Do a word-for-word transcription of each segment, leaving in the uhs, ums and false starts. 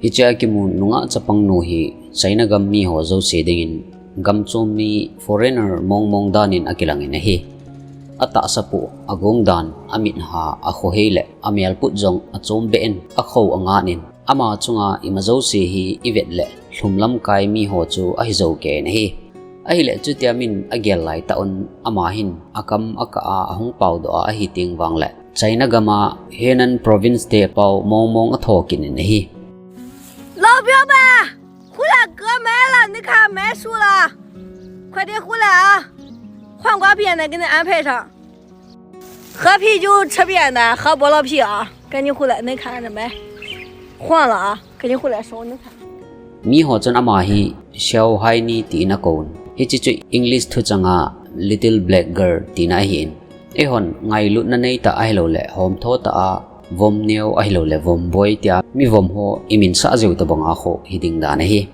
Hichea kimu nungah chapang nu hi China gam miho jouse dingin gamchom mi foreigner mongmong danin akilangin ahi. Atahsa pu agong dan, amit ha, akhohei le amelput jong achom behin akhou anganin, ama chunga ima jouse hi ivet le lhum lamkai miho chu ahi jou kei in ahi. Ahile chutia min agel laitah un ama hin akam akah a ahung paodoh a ahi teng vangle China gama Henan province te pao mongmong atho kit in ahi. 老表们，回来割麦了，你看麦熟了，快点回来啊！黄瓜片的给你安排上。喝啤酒吃扁担，喝菠萝皮啊，赶紧回来，你看这麦黄了啊，赶紧回来收，你看。 Miho chun ama hi Xiao Haini tin akouvin. Hiche chu English thuchanga Little Black Girl tina ahin. Eihon ngailutna neitah ahilouleh homtho tah a vom neo ahilouleh vom boi tia mi vom ho iminsah jeh u tobanga kho hiding dan ahi.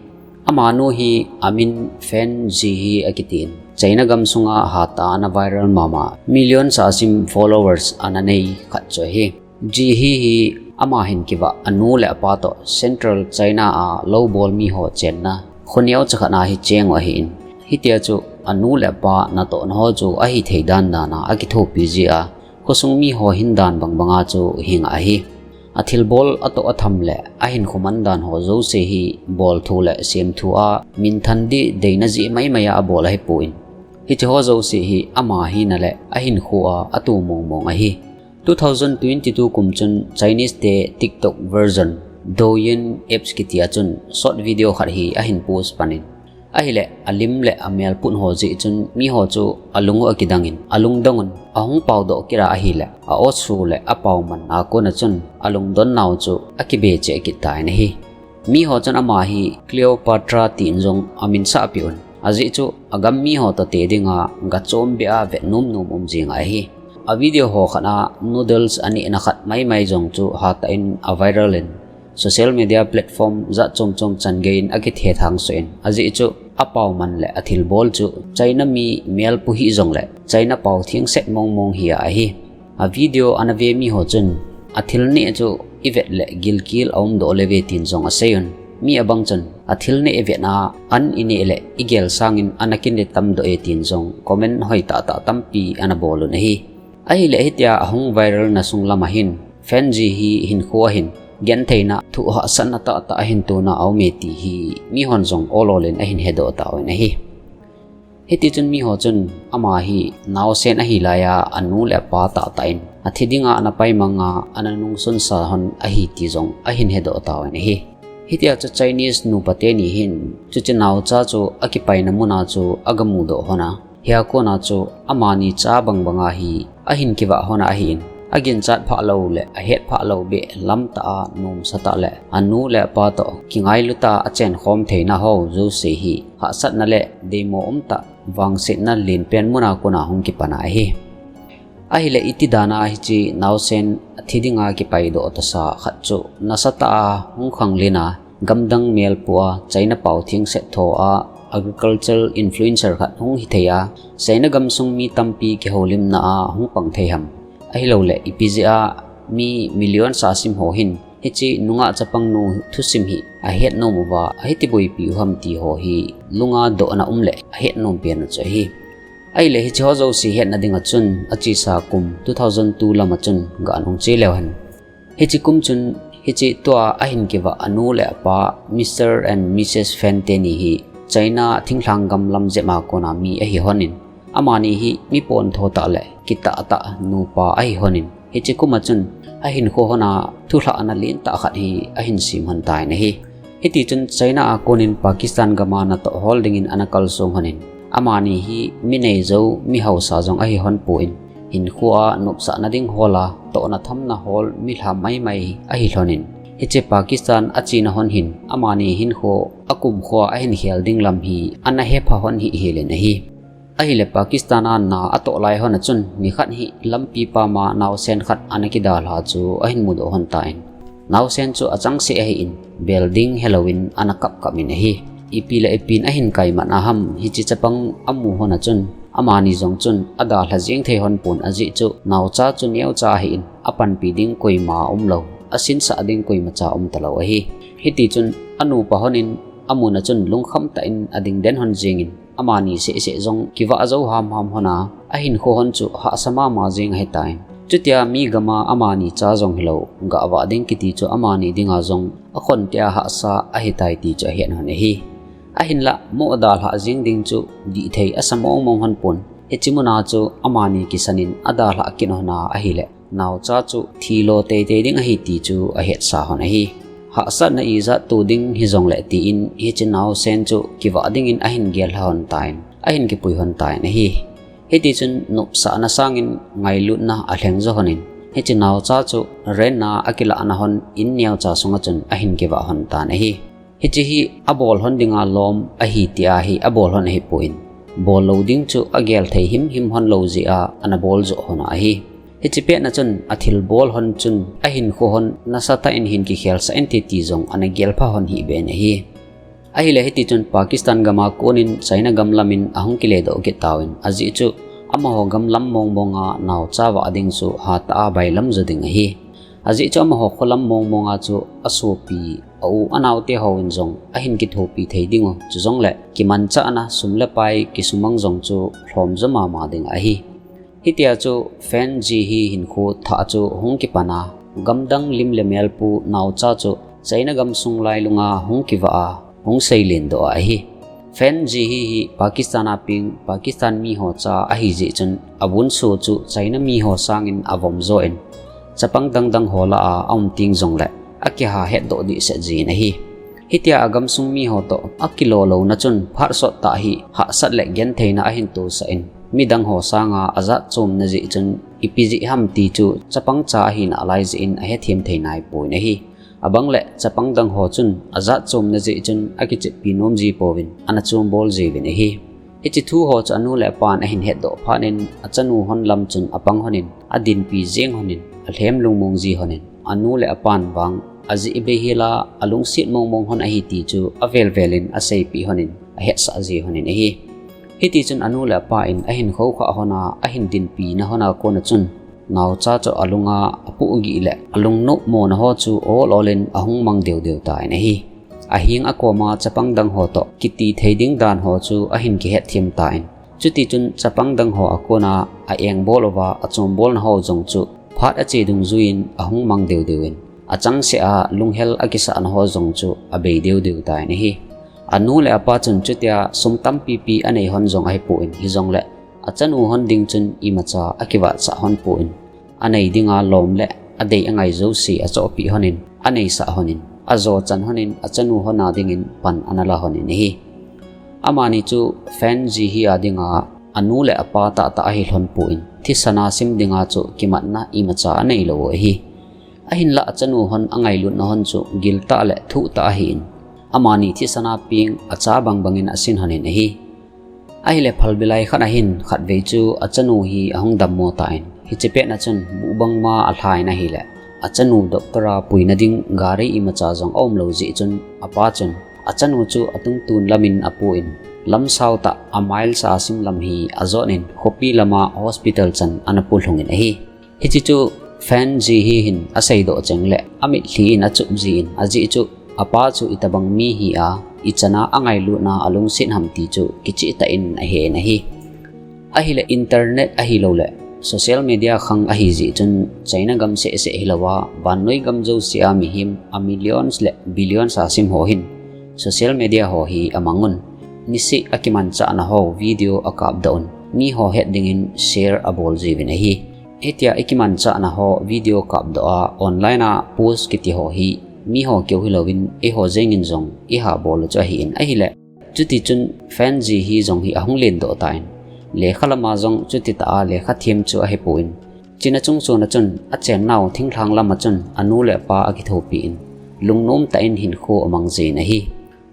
Amanu hi amin Fan Zhihe akitin. China gamsunga hatah a ana viral mama, million sahsim followers ana nei khat chu ahi. Zhihe hi ama hin kivah anu le apa toh Central China a loubol miho chenna kho neocha khat a hi cheng u ahin. Hitia chu anu le apa natohna ho chu ahithei dandan a akithopi jia, khosung miho hin dan bangbanga chu hinga ahi. Athilbol atoh atham le ahinkho mandan ho jouse hi bolthu le semthu a minthan dih deina jeh maimai a abol ahipoi. Hiche ho jouse hi ama hina le ahinkhoa atoh mongmong ahi. Two thousand twenty-two kum chun Chinese te TikTok version Douyin apps kitia chun short video khat hi ahin post panin. Ahile alim le amelput ho jeh chun miho chu alung u akidangin, alungdong un ahung paodoh kit a ahile a-awsu le apaoman a kona chun alungdon nau chu akibe cheh kit tan ahi. Miho chun ama hi Cleopatra tin jong aminsahpeh un. Ajeh chu agam miho toh te dinga gachom beh a vet nomnom um jing ahi. A video ho khat a noodles anehna khat maimai jong chu hatah in aviral in, social media platform jat chom chom chan geiyin akithethang soh in, ajeh chu apaoman le athilbol chu China mi melpu hih jongle China pao thengset mongmong hi ahi. A video ana ve miho chun athil neh chu ivet le gilkel aumdoh leuve tin jong asei un. Mi abang chun athil neh ivetna an ineh le igel sangin ana kine tamdoh e tin jong comment hoitah tah tampi ana bol un ahi. Ahile hitia ahung viral na sunglam ahin Fan Zhihe hinkho ahin gentheina, thuhahsatna tahtah ahin tona aume ti hi mihon jong olol in ahin hedoh tauvin ahi. Hitichun miho chun ama hi naosen ahilai a anu le apa tahtah in athi dinga ana paimanga ana nungsunsa hon ahi ti jong ahin hedoh tauvin ahi. Hitia chu Chinese nupa teni hin chuche naocha chu akipaina muna chu agamudoh hon a, hia kona chu amani cha bangbanga hi ahin kivah hon ahin, aginchat phah lou le ahet phah lou beh lamtah a nomsatah le anu le apa toh kingailuta achenkhom theina ho jouse hi hahsatna le deimo umtah vangsetna lenpen muna kona hung kipana ahi. Ahile iti dana hiche naosen athi dinga kipaidoh tasa khat chu nasatah a hung khanglin a, gamdang melpu a China pao thengset tho a agricultural influencer khat hung hithei a, China gamsung mi tampi kihoulimna a hung pang thei ham, ahilouleh ipi jeh a mi million sahsim ho hin hiche nungah chapangnu thusim hi ahetnom uva ahiti boipi u ham ti ho hi lunga dohna um le ahetnom pen u chu ahi. Ahile hiche ho jouse hetna dinga chun achesa kum two thousand two lama chun gahung che leu hen. Hiche kum chun hiche tua ahin kivah anu le apa Mister and Missus Fan teni hi China thinglhang gam lam jep a kona mi ahi honin, amani hi mi pontho tah le kitah tah nupa ahi honin, hiche kuma chun ahinkho hon a thulhahna lentah khat hi ahin sem hon tan ahi. Hitichun China a konin Pakistan gama natoh hol dingin ana kalsong honin, amani hi mi neijou mi hausa jong ahi honpon, hinkhoa nopsahna ding hol a tohna thamna hol milham maimai ahi lhonin, hiche Pakistan achena hon hin amani hinkho akumkhoa ahin khel ding lam hi ana hepha hon hih helin ahi. Ahile Pakistan a na atoh lai hon a chun nikhat hi lampi pama naosen khat ana kidalha chu ahin mudoh hon tan, naosen chu achangseh ahin, bel ding helouvin ana kapkap in ahi. Ipi le ipin ahin kaimat a ham hiche chapang amu hon a chun, amani jong chun adalha jeng thei honpon ajeh chu naocha chu neocha ahin, apanpi ding koima umlou, asinsah ding koimacha umtalou ahi. Hiti chun anupa hon in amun a chun lungkham tah in ading den hon jingin, amani seh seh jong kivah jou ham ham hon a, ahinkho hon chu hahsa mama jing ahi tai. Chutia mi gam a amani cha jong hilou, gavah ding kiti chu amani dinga jong akhon tia hahsa ahi tai ti chu ahet hon ahi. Ahinlah mo dalhah jing ding chu dihthei asa mong mong hon pon. Hichi muna chu amani kisan in adalhah kit hon a ahileh, naocha chu thilo teitei ding ahi ti chu ahetsa hon ahi. Hahsatna ijat to ding hijongleh tin hichi naosen chu kivah dingin ahin gel hon tan, ahin kipui hon tan ahi. Hiti chun nopsahna sangin ngailutna alheng jo hon in, hichi naocha chu rent a akilahna hon in neocha sunga chun ahin kivah hon tan ahi. Hichi hi abol hon dinga lom ahi tia hi abol hon ahipon, bol lou ding chu agel thei himhim hon lou jeh a ana bol jo hon ahi. Hichi petna chun athil bol hon chun ahinkho hon nasatah in hin kikhelsah inte ti jong ana gelpha hon hih ben ahi. Ahileh hiti chun Pakistan gam a konin China gam lam in ahung kile doh kit tauvin, ajeh chu amaho gam lam mong mong a naocha vah ding chu hatah a bailam jo ding ahi. Ajeh chu amaho kho lam mong mong a chu asopi, a u anao te hon jong ahin kithopi thei ding u, chujongleh kimanchahna sum le pai kisumang jong chu lhom jo mama ding ahi. Hitia chu Fan Ji Hee hinkho thah chu hung kipan a, gamdang lim le mel pu naocha chu China gam sung lailung a hung kivah a, hung seilen doh ahi. Fan Ji Hee hi Pakistan a peng, Pakistan miho cha ahi jeh chun abunso chu China miho sangin avom jo in, chapang dang dang ho lah a aum teng jongleh akiha hetdoh dehset jin ahi. Hitia agamsung miho toh akilo louna chun phat sot tah hi hahsat le gentheina ahin tosah in, midang ho sanga ajat chomna jeh chun ipi jeh ham ti chu chapang cha ahina lai jeh in ahethem thei naipon ahi. Abang leh chapang dang ho chun ajat chomna jeh chun akicheppi nom ji pouvin ana chombol jiuvin ahi. Hichi thu ho chu anu le apan ahin hetdoh phat in achanu hon lam chun apang hon in, adinpi jeng hon in, alhem lungmong ji hon in, anu le apan vang ajeh bei hel a alungset mong mong hon ahi ti chu avel vel in aseipeh hon in, ahetsah ji hon in ahi. Hiti chun anu le apa in ahin khoukhah hon a, ahin dinpina hon a kon a chun, naocha chu alunga apohgih le alungnop mona ho chu ol ol in ahung mang deu deu tan ahi. Aheng akoma chapang dang ho toh kiti thei ding dan ho chu ahin kihetthem tan, chuti chun chapang dang ho a kon a a-engbol uva achombolna ho jong chu phat ache dungjuiyin ahung mang deu deu in, achangseh a lunghel akisahna ho jong chu abei deu deu tan ahi. Anu le apa chun chutia sum tampi pi anei hon jong ahipon, hijongleh achanu hon ding chun imacha akivahsah hon pon, anei dinga lom le adei angai jouse achohpeh hon in, aneisah hon in, ajo chan hon in, achanu hon a dingin pan ana la hon in ahi. Amani chu Fan Ji Hee a dinga anu le apa tahtah ahi lhon pon, thisan a sim dinga chu kimatna imacha aneilou u ahi. Ahinlah achanu hon angailutna hon chu giltah le thuhtah ahin, amani thisan a peng acha bang bangin asin hon in ahi. Ahileh phalbi lai khat ahin khatvei chu achanu hi ahung dammo tan, hichi petna chun buh bangma alhan ahileh, achanu doctor a puina ding gari imacha jong aumlou jeh chun apa chun achanu chu atungtun lam in apoh in, lamsao tah a miles a sim lam hi ajot in khopi lama hospital chan ana polhung in ahi. Hichi chu Fan Ji Hee hin aseidoh cheng leh amitlhi in achup jin, ajeh chu apa chu itobang mi hi a, ichan a angailutna alungset ham ti chu kicheh tah in ahen ahi. Ahileh internet ahilouleh social media khang ahi jeh chun China gam seh seh hilouva vannoi gam jouse a mihem a millions le billions a sim ho hin social media ho hi amang un, niseh a kimanchahna ho video akapdoh un, miho het dingin share abol jiuvin ahi. Hitia ikimanchahna ho video kapdoh a online a post kiti ho hi miho keu hilouvin eiho jengin jong ihabol u chu ahin ahileh, chuti chun Fan Ji Hee jong hi ahung lendoh tan, lekha lama jong chuti tah a lekha them chu ahipon, china chungchon a chun achennau thinglhang lama chun anu le apa akithopi in, lungnom tah in hinkho amang jin ahi.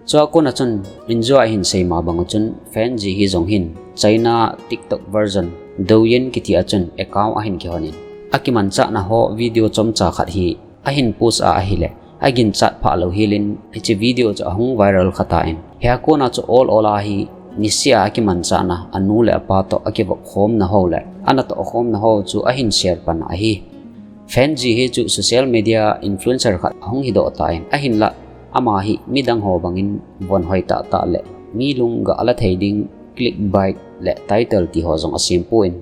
Chua kon a chun, injua ahin seima bang u chun Fan Ji Hee jong hin China TikTok version Douyin kiti a chun account ahin kihon in, akimanchahna ho video chomcha khat hi ahin post a ahileh, aginchat phah lou helin hichi video chu ahung viral kha tan, hia kon a chu ol ol a hi niseh a akimanchahna anu le apa toh akivop khomna ho le anatoh khomna ho chu ahin share pan ahi. Fan Ji Hee chu social media influencer khat ahung hidoh tan, ahinlah Ama hi midang ho bangin von hoi tahtah le mi lung ga ala thei ding clickbait le title ti ho jong asem pon,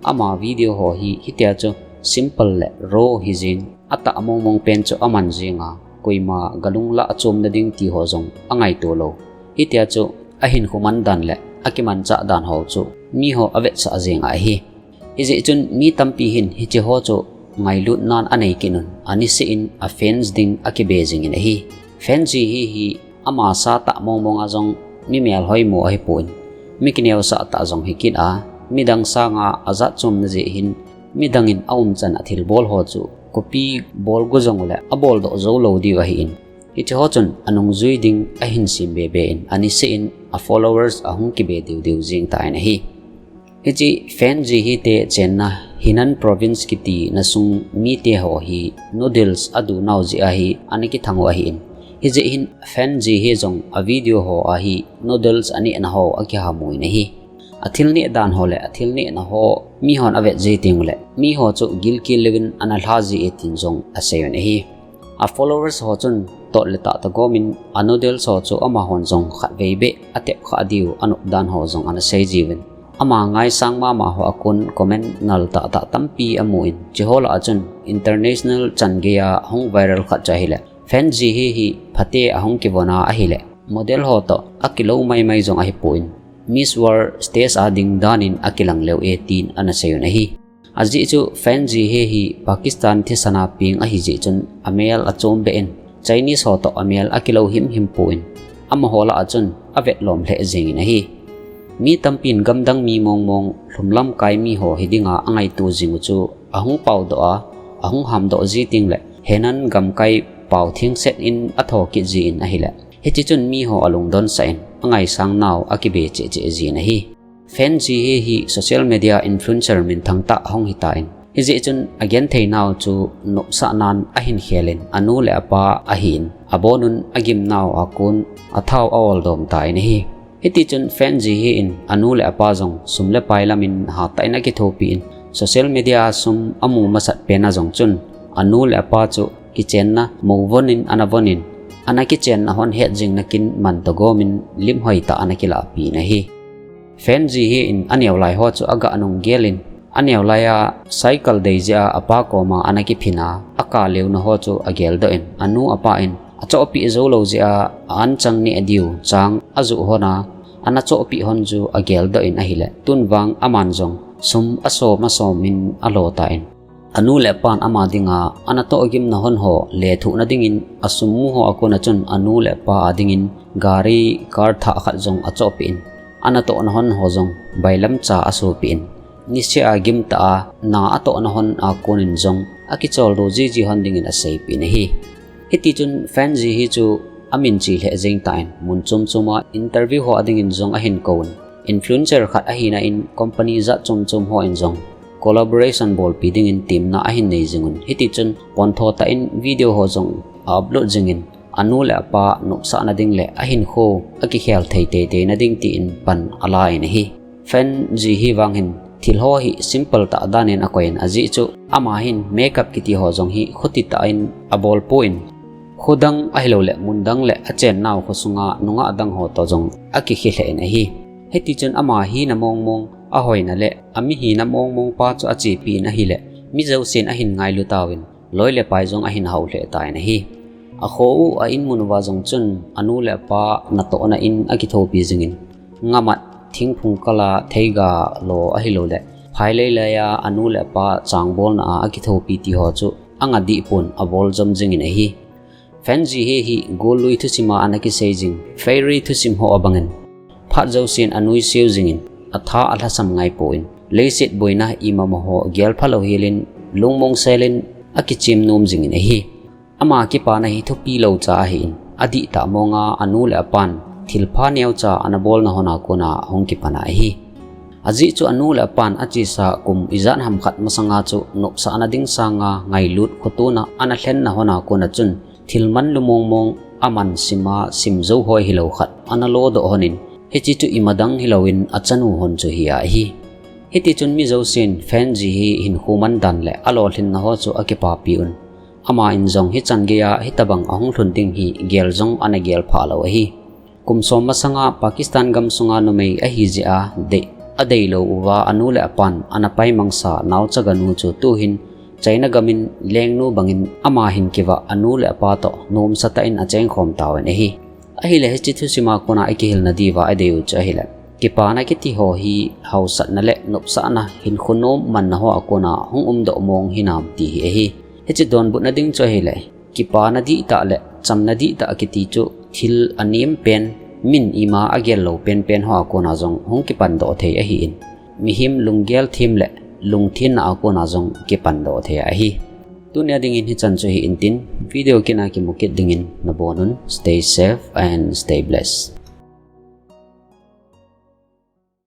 ama video ho hi hitia chu simple le raw hijin, atah mong mong pen chu aman jinga, koima ga lung la achom nading ti ho jong angaito lou. Hitia chu ahinkho man dan le akimanchah dan ho chu mi ho avetsah jing ahi. Hijeh chun mi tampi hin hiche ho chu ngailut nan anei kit un, aniseh in a fans ding akibe jingin ahi. Fans ji hi hi ama sa tah mong mong a jong mi melhoi mo ahipon, mi kineosah tah jong hi kit a, midang sanga ajat chomna jeh hin midang in aumchan a thilbol ho chu copy bol go jong ule abol doh jou lou diu ahin. Hiche ho chun anungjui ding ahin sem be be in, aniseh in a followers ahung kibe diu diu jing tan ahi. Hiche fans ji hi te chenna Henan province kiti na sung mite ho hi noodles adu nau jeh ahi ana kithang u ahin. Hijeh hin fans ji hi jong a video ho ahi noodles aneh na ho akihamu in ahi. Athil neh dan ho le athil neh na ho mi hon avet jing teng ule mi ho chu gilkel levin ana lha ji e tin jong asei un ahi. A followers ho chun tot le tah tah gomin a noodles ho chu amahon jong khatvei beh atep kha diu anop dan ho jong ana sei jiuvin. Ama ngaisang mama ho a kon comment nal tah tah tampi amun, hiche ho lah a chun international chan geiya hung viral khat chu ahile, fans ji hi hi phate ahung kivon a ahile, model ho toh akilou mai mai jong ahipon, Miss World stage a ding dan in akilang leu e tin ana sei un ahi. Ajeh chu fans ji hi hi Pakistan thisan a peng ahi jeh chun amel achom beh in, Chinese ho toh amel akilou him him pon, amaho lah a chun avet lom lheh jingin ahi. Mi tampin gamdang mi mong mong lhumlam kai mi ho hi dinga angaito jing u chu ahung pao doh a, ahung ham doh ji teng le Henan gamkai pao thengset in atho kit jin ahile, hiche chun mi ho alungdon sah in angaisang nau akibe cheh cheh jin ahi. Fans ji hi hi social media influencer minthang tah ahung hi tan, hijeh chun agenthei nau chu nopsah nan ahin khel in anu le apa ahin, abon un agim nau a kon athao a-ol dom tan ahi. Hiti chun fans ji hi in anu le apa jong sum le pai lam in hatah in akithopi in, social media a sum amu masat pen a jong chun anu le apa chu kichenna mo von in ana von in, ana kichenna hon het jing na kin man toh gomin lim hoi tah ana kilahpi in ahi. Fans ji hi in aneo lai ho chu aga nung gel in, aneo lai a cycle dei jeh a apa koma ana kiphin a, aka leo na ho chu agel doh in, anu apa in achohpeh jou lou jeh a, a-an chang neh diu chang ajoh hon a, ana chohpeh hon chu agel doh in ahile, tun vang aman jong sum asom asom in alo tan, anu le apan ama dinga ana tohgim na hon ho lethuh na dingin asum mu ho a kon a chun anu le apa a dingin gari car thah khat jong achohpeh in, ana toh na hon ho jong bailam cha asopeh in, niseh a gim tah a na atoh na hon a kon in jong akichol do jiji hon dingin aseipeh in ahi. Hiti chun fans ji hi chu amin che lheh jeng tan, mun chom chom a interview ho a dingin jong ahin kou in, influencer khat ahina in company jat chom chom ho in jong collaboration bolpi dingin temna ahin nei jing un, hiti chun pontho tah in video ho jong a-upload jingin, anu le apa nopsah na ding le ahinkho akikhel thei tei tei na ding tin pan ala in ahi. Fans ji hi vang hin thil ho hi simple tah dan in akoi in, ajeh chu ama hin makeup kiti ho jong hi khuti tah in abol pon, kho dang ahilou le mun dang le achen nau kho sunga nungah dang ho toh jong akikhe lheh in ahi. Hiti chun ama hina mong mong, ahoina le ami hina mong mong pa chu achepi in ahile, mi jousen ahin ngailu tauvin, loi le pai jong ahin hao lheh tan ahi. Akho u a in mun uva jong chun anu le apa natohna in akithopi jingin, ngamat thingphung kal a theiga lo ahilou le, phai lei lei a anu le apa changbolna a akithopi ti ho chu anga dih pon abol jom jingin ahi. Fans ji hi hi gollui thusim a ana kisei jing fairy thusim ho abangin, phat jousen anui seu jingin, atha alhasam ngai pon, leiset boina ima mo ho gel phalou hel in, lungmong sel in akichem nom jingin ahi. Ama kipana hi thupi lou cha ahin, adih tah mong a anu le apan thilpha neocha ana bolna hon a kon a hung kipan ahi. Ajeh chu anu le apan achesa kum ijat ham khat masang a chu nopsah na ding sanga ngailut khotona ana lhenna hon a kon a chun, thil manlu mong mong aman sim a sim jou hoi hilou khat ana lo doh hon in, hiche chu ima dang hilou in achanu hon chu hi ahi. Hiti chun mi jousen fans ji hi hinkho man dan le alolhinna ho chu akipapi un, Ama in jong hichan geiya hitobang ahung lhun ding hi gel jong ana gel phah lou ahi. Kum som masanga Pakistan gam sunga numei ahi jeh a dei, adei lou uva anu le apan ana paimangsa naocha ganu chu tuhin China gamin lengnu bangin ama hin kivah anu le apa toh nomsa tah in achengkhom tauvin ahi. Ahile hiche thusima kona ikihilna diuva adei u chu ahile, kipana kiti ho hi hausatna le nopsahna hinkho nom manna hoa kona hung umdoh mong hinam ti hi ahi. Hiche donbutna ding chu ahile, kipana dihtah le chamna dihtah kiti chu thil anem pen, min ima agel lou penpen hoa kona jong hung kipandoh thei ahin, mihem lunggel them le lungthenna a kona jong kipandoh thei ahi. Tunia dingin hichan chu hi intin, video kit a kimu kit dingin nabonun, stay safe and stay blessed.